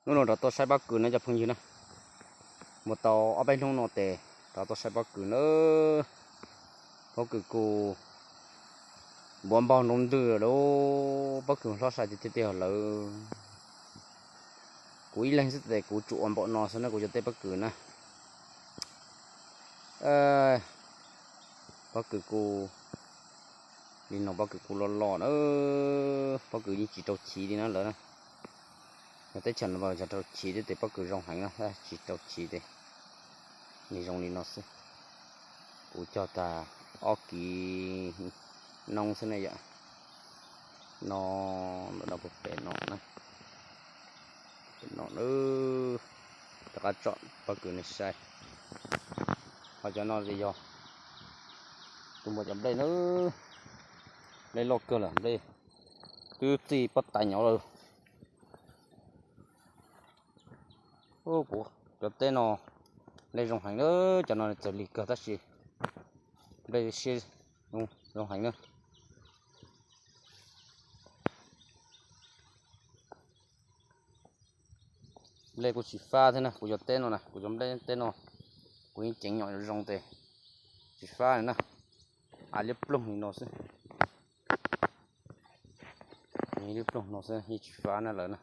Hnub no rov tuaj saib pob kws na cov phooj ywg na. Mus tau ob peb hnub no ces rov tuaj saib pob kws na. Pob kws kuj npuav npaug nroo ntws lawm, pob kws hlob sai tiag tiag lawm. Kuv ib leeg xwb ces kuv tsum ua npaum no xwb na, kuv cov teb pob kws na. Pob kws kuj li no, pob kws kuj loj loj na. Pob kws yeej tsis rau chiv li na lawm na. Yog teb chaws no yog rau chiv thiab ces pob kws zoo heev na, tsis rau chiv ces nws zoo li no xwb. Kuv cog tag ob kiv noob xwb ne yom. No, ntawm no puag pem no na, pem no na. Rov qab tsom pob kws nej saib. Ho cov no yog tus muam cov nplej na, nplej loj kawg lawm, nplej twb txij pob tais nyob lawm. Kuv cov teb no nplej zoo heev na, cov no txawm lig kawg tab sis nplej siab zoo heev na. Nplej kuj tsis fab thiab na, kuv cov teb no na, kuv cov nplej teb no kuv yeej ceev nyom zoo tes tsis fab li na. A, liab ploog li no xwb. Liab ploog no xwb yeej tsis fab na lawm na.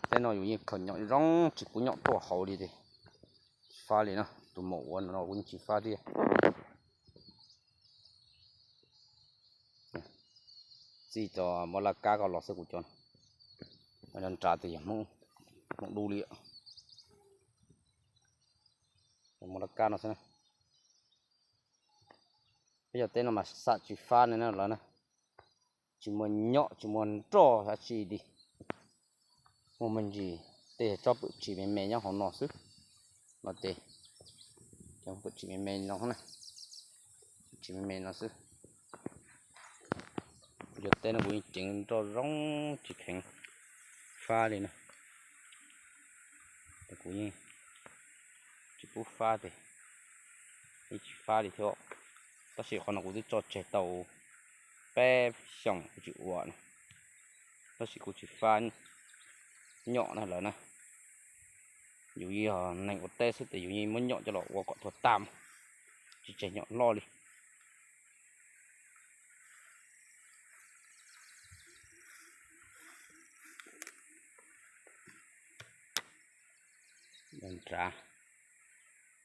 Teb no yus yeej khaws nyom zoo tsis pub nyom tuaj hauv li tes tsis fab li na. Tus maum ua no kuv yeej tsis fab tiag. Txij cov mos laj kab ko los xwb kuv cov no. Nrad tes yog Hmoob dub li. Mos laj kab no xwb na. Peb cov teb no mas xam tsis fab li na lawm na. Tsis muaj nyom tsis muaj nroj dab tsi li. Muaj me ntsis tej tsob pwm tshis me me nyob hauv no xwb. No tes cov pwm tshis me me no na, pwm tshis me me no xwb. Kuv cov teb no kuv yeej ceev nroj zoo tsis kheev fab li na. Kuv yeej tsis pub fab tes yeej tsis fab li thiab. Tab sis qhov no kuv twb tso tseg tau peb xyoos kuv tsis ua na, tab sis kuv tsis fab nyom na lawm na. Yus yog neeg ua teb xwb tes yus yeej muab nyom coj los ua kom tuag tas, tsis tseg nyom loj li. Nrad,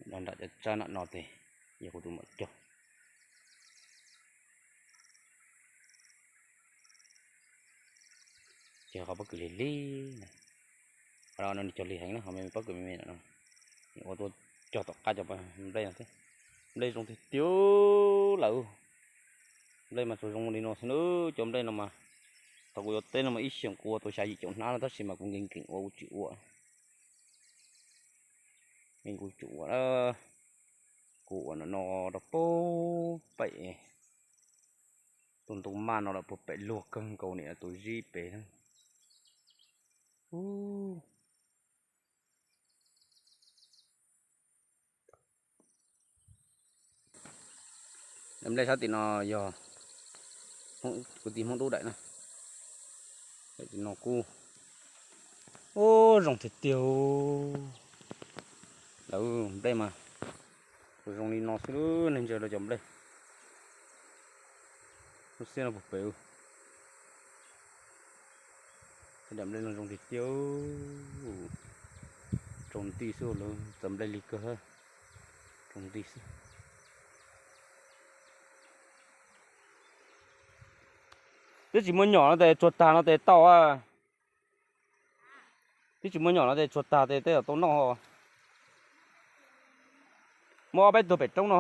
nram cov tsab nram no tes yog kuv tus muam cog. Ces qhov pob kws lig lig na, qhov no nws cog lig heev na, qhov me pob kws me me no, ua tuaj cog tom qab cov nplej no thiab. Nplej zoo tiag tiag lawm. Nplej mas tsuas zoo li no xwb na, cov nplej no mas thaum kuv yuav teb no mas ib xyoos kuv ua tau xya yim caum hnab no tab sis mas kuv nkees nkees ua kuv tsis ua. Kuv tsis ua, kuv ua no rau puag pem tus ntoo maj no lawm, puag pem luag kawg nkaus niam tus zib pem na. Nplej sab tim no yog kuv tij Hmoob Dub daim na. Tim no kuj, ub, zoo tiag tiag lawm. Nplej mas zoo li no xwb, neeg ntsia rau cov nplej lub xiab no puag pem. Daim nplej no zoo tiag tiag, raug nti xwb, lawv txawm nplej lig kawg, raug nti xwb. Twb tsis muaj nyom no tes tsuag tag no tes tau. Twb tsis muaj nyom no tes tsuag tag tes tej zaum tau noj. Muaj ob peb tug pem roob no.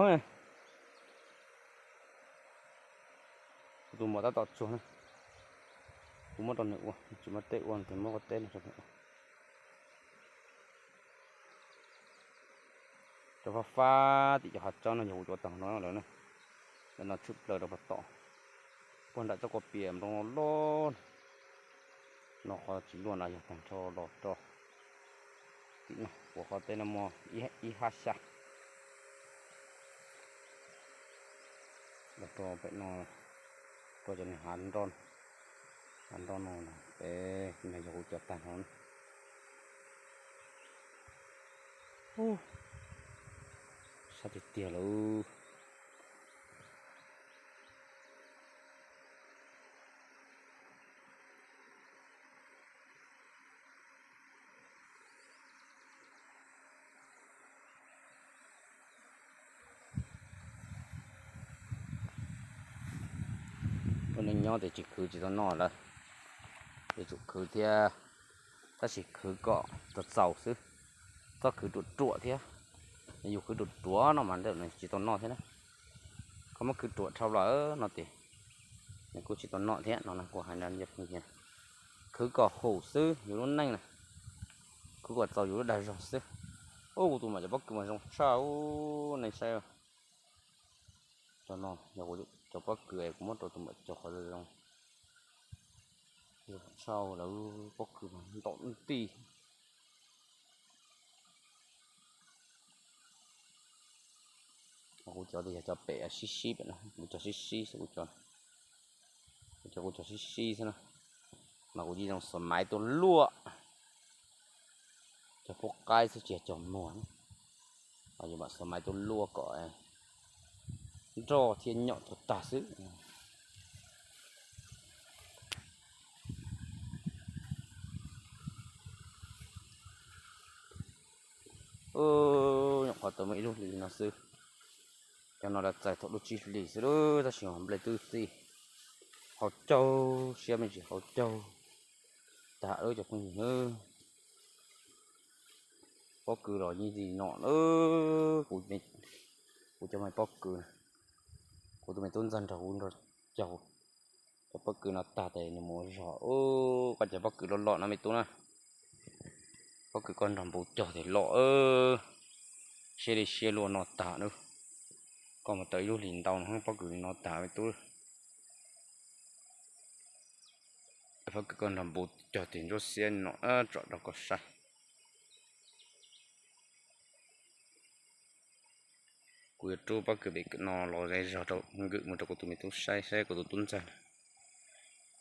Kuv tus muam tab tom tsuag na. Kuv muab rau nws ua, tsis muaj teb ua ces muab ua teb no rau nws ua. Cov fab fab tim cov hav tsob no yog kuv cov tag no lawm na. Lawv no tshwm plaws rau pem tom, puag nram tsob kua pias nroo loj. No qhov tsis luaj no yog tag nrho los rau tim no, ua qhov teb no muaj ib hab xya. Los rau pem no, rau cov niag hav nroj no. Nroj no peb no yog kuv cov tag no. Ub, sab tiag tiag lauj. Ua neej nyob tes tsis khwv tsis tau noj lawm, yuav tsum khwv thiab, tab sis khwv kom txaus txaus xwb, txhob khwv ruam ruam thiab. Yus khwv ruam ruam no mas tsis tau noj thiab na. Koj muab khwv ruam dhau lawm no ces nws kuj tsis tau noj thiab no na. Kuv hais no, khwv kom haum xwb yus lub neej na, khwv kom txaus yus lub dag zog xwb. Ub, kuv tus mam cov pob kws mas zoo tshaj, ub, nej saib. Cov no yog cov pob kws es kuv muab rau tus mam cov qhov zoo, zoo tshaj, lawv pob kws mas ntaum ntij. Kuv cov tes yog cov pem sib sib pem no, kuv cov sib sib xwb, kuv cov, kuv cov sib sib xwb na, mas kuv yeej zoo xuas maiv tuaj luaj. Cov pub qaib xwb tsis yog cog muag, yus mam xuas maiv tuaj luaj kom nroj thiab nyom tuag tag xwb. Nyuam qhuav tau muaj ib lub hlis no xwb. Cov no lawv txais thaum lub tsib hlis xwb lauj, tab sis mas nplej twb txij, haus caug siab me ntsis, haus caug tag lawm cov phooj ywg. Pob kws los yeej li no na. Kuv cov me pob kws, kuv tus me tub ntxawg nrog kuv nrog cog cov pob kws no tag tes nws mus ua zog. Koj cov pob kws loj loj no me tub na, pob kws koj nrog npua cog tes loj, siab li siab luaj no tag na. Koj mus tau ib lub hlis ntau no pob kws li no tag me tub. Pob kws koj nrog npua cog tes ntsuab xiab no tsom rau koj saib. Kuv yuav rub pob kws pem no los ze zog rau, nkwm mus rau kuv tus me tub saib, saib kuv tus tub ntxawg.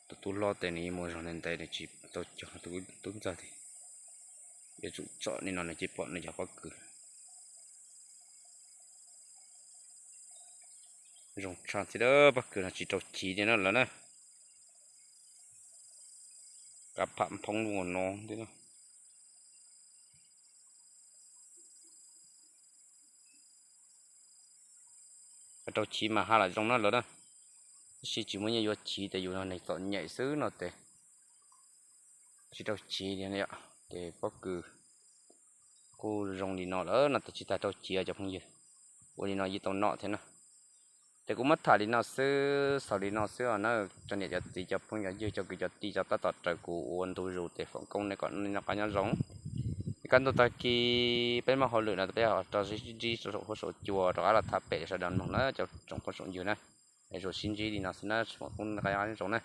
Tus tub hlob tes nws mus zog ntev ntev nws tsis tau cog, tus tub ntxawg tes yuav tsum tsom li no nws thiaj pom nws cov pob kws. Zoo tshaj thiab, pob kws no tsis rau chiv li na lawm na. Kav pham nphoob ua no thiab. Rau chiv mas ha lam zoo na lawm na, tab sis tsis muaj nyiaj yuav chiv tes yus neeg txom nyem xwb no tes tsis rau chiv li. Ces pob kws kuj zoo li no lawm no tes tsis tas rau chiv cov phooj ywg. Ua li no yeej tau noj thiab na. Ces kuv muab tham li no xwb, xaus li no xwb os na. Cov niam cov txiv cov phooj cov ywg cov kwv cov tij cov tab tom raws kuv ua ntu zus tes foom koob nej kom noj qab nyob zoo. Kaj ntug tag kis peb muaj hauj lwm no peb ho rau sib ntsib saum huab saum cua rov qab los tham pem sawv daws mloog na cov tsoom phooj tsoom ywg na. Es zoo sib ntsib li no xwb na, foom koob nej qab nyob zoo na.